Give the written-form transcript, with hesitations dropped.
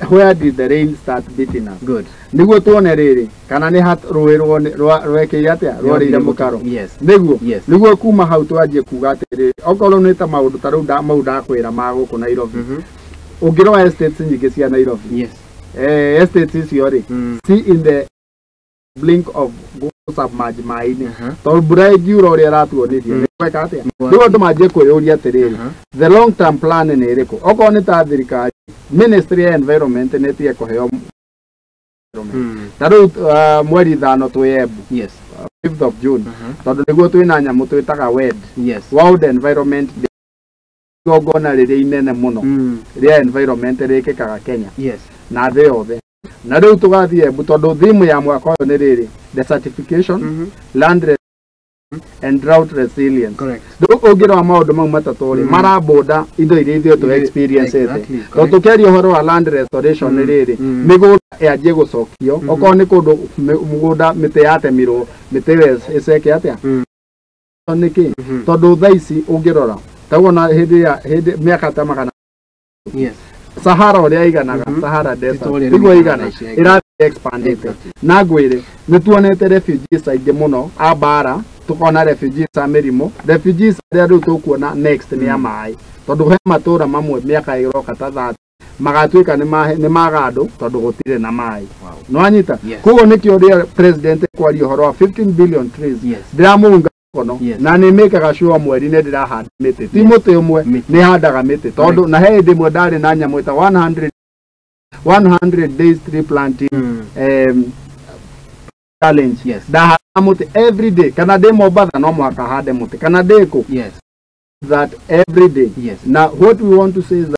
Where did the rain start beating us? Good. Nĩguo tuone rĩrĩ kana nĩ rũĩ rwekĩire atĩa, rwarĩire mũkaro. Nĩguo nĩguo kuma hau twanjie kuga atĩrĩrĩ, okorwo nĩ ta maũndũ ta rĩu mau ndakwĩra ma gũkũ Nairobi, ũngĩrora estates nyingĩ cia Nairobi, estates icio rĩ, see in the blink of gũsubmerge maĩ-inĩ, tondũ mbura ĩngiura ũrĩa ĩratuonirie nĩ gweka atĩa. Rĩu andũ manjie kwĩyũria atĩrĩrĩ, the long term plan nĩ ĩrĩkũ? Okorwo nĩ ta thirikari, Ministry ya Environment nĩ ĩtige kũheo ta rĩu mweri 5 twĩ Embu, 5th of June, tondũ nĩguo twĩna nyamũ twĩtaga WED, World Environment Day, igongona rĩrĩa inene mũno rĩa environment rĩkĩkaga Kenya na thĩ yothe. Na rĩu tũgathiĩ Embu tondũ theme ya mwaka ũyũ nĩ rĩrĩ, desertification, land and drought resilience. Rĩu ũngĩrora maũndũ mau matatũ rĩ, marabũnda indo iria ithuĩ tũ experience ĩte. Tondũ tũkĩaria ũhoro wa land restoration nĩ rĩrĩ, mĩgũnda yanjie gũcokio, okorwo nĩ kũndũ mũgũnda mĩtĩ yatemirwo, mĩtĩ ĩyo ĩceke atĩa? Nĩkĩ? Tondũ thaa ici ũngĩrora taguo na hĩndĩ ya hĩndĩ mĩaka ta 100, Sahara ũrĩa ĩiganaga, Sahara Desert tiguo ĩigana, ĩrathiĩ expandĩte. Na ngwĩre nĩ tuonete refugees aingĩ mũno a mbara, tukona refugees a mĩrimũ, refugees arĩa rĩu tũkuona next nĩ a maĩ, tondũ he matũra mamwe mĩaka ĩroka ta 30 magatuĩka nĩ maga andũ tondũ gũtirĩ na maĩ. Nĩwanyita? Koguo nĩkĩo rĩrĩa president kwaria ũhoro wa 15 billion trees, ndĩramũunga mũkono, na nĩ mĩkaga sure mweri nĩ ndĩrahanda mĩtĩ, ti mũtĩ ũmwe, nĩ handaga mĩtĩ, tondũ na he hĩndĩ ĩmwe ndarĩ na nyamũ ĩta 100 days tree planting challenge. Ndahanda mũtĩ every day, kana ndĩ Mombatha no mũhaka hande mũtĩ, kana ndĩ kũ, that every day. Now what we want to say is that